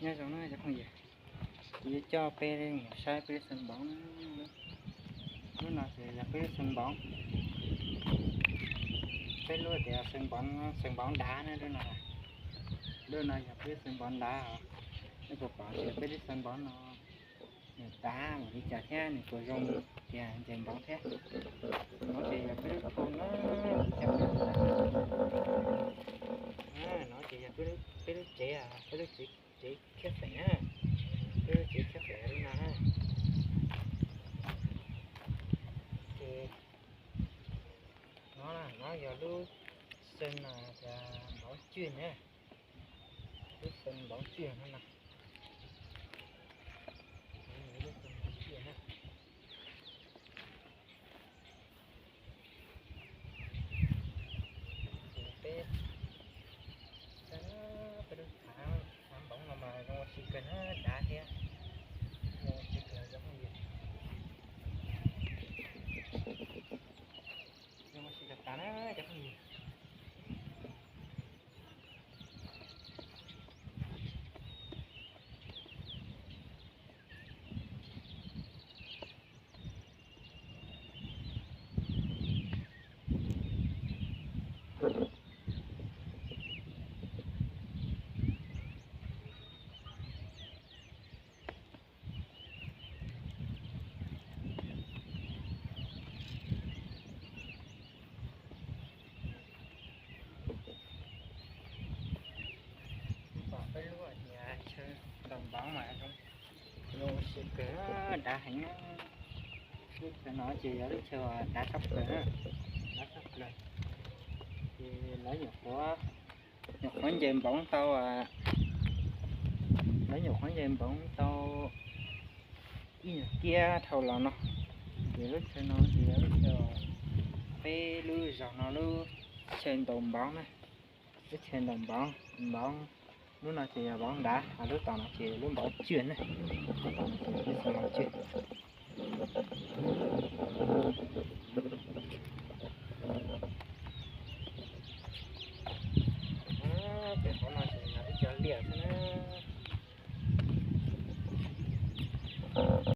Nyob zoo na cov phooj ywg, kuv yuav coj peb mus saib peb lub xeev npoov. Lub no ces yog peb lub xeev npoov, peb lub tias xeev npoov, xeev npoov dav na lub no. Lub no yog peb lub xeev npoov dav os. Nej puas pom tias peb lub xeev npoov no nws dav npaum li cas thiab nws puas zoo tias ncaws npoov thiab. No ces yog peb lub thaj na, no ces yog peb lub tsev, peb lub tsev, tsev khiab feem na, peb lub tsev khiab feem lub no na. Ces no, no yog lub xeev no tias npoov cwj na, lub xeev npoov cwj no na. Lub xeev npoov cwj na. Ces peb, peb lub thav, thav npoov no mas zoo ua si kawg na, dav thiab, zoo ua si kawg cov phooj ywg, zoo ua si kawg tas na cov phooj ywg. Pom peb lub tias chaw ntaus npoov mas zoo, zoo ua si kawg, dav heev. Lub chaw no ces yog lub chaw uas dav tshaj plaws, dav tshaj plaws. Ces lawv nyuam qhuav, nyuam qhuav ncaws npoov tau, lawv nyuam qhuav ncaws npoov tau ib nyuag kiab dhau los no. Ces lub chaw no ces yog lub chaw, peb lub zos no lub chaw ntaus npoov na, lub chaw ntaus npoov, npoov, lub no ces yog npoov dav, lub tom no ces lub npoov cwj na, lub npoov cwj.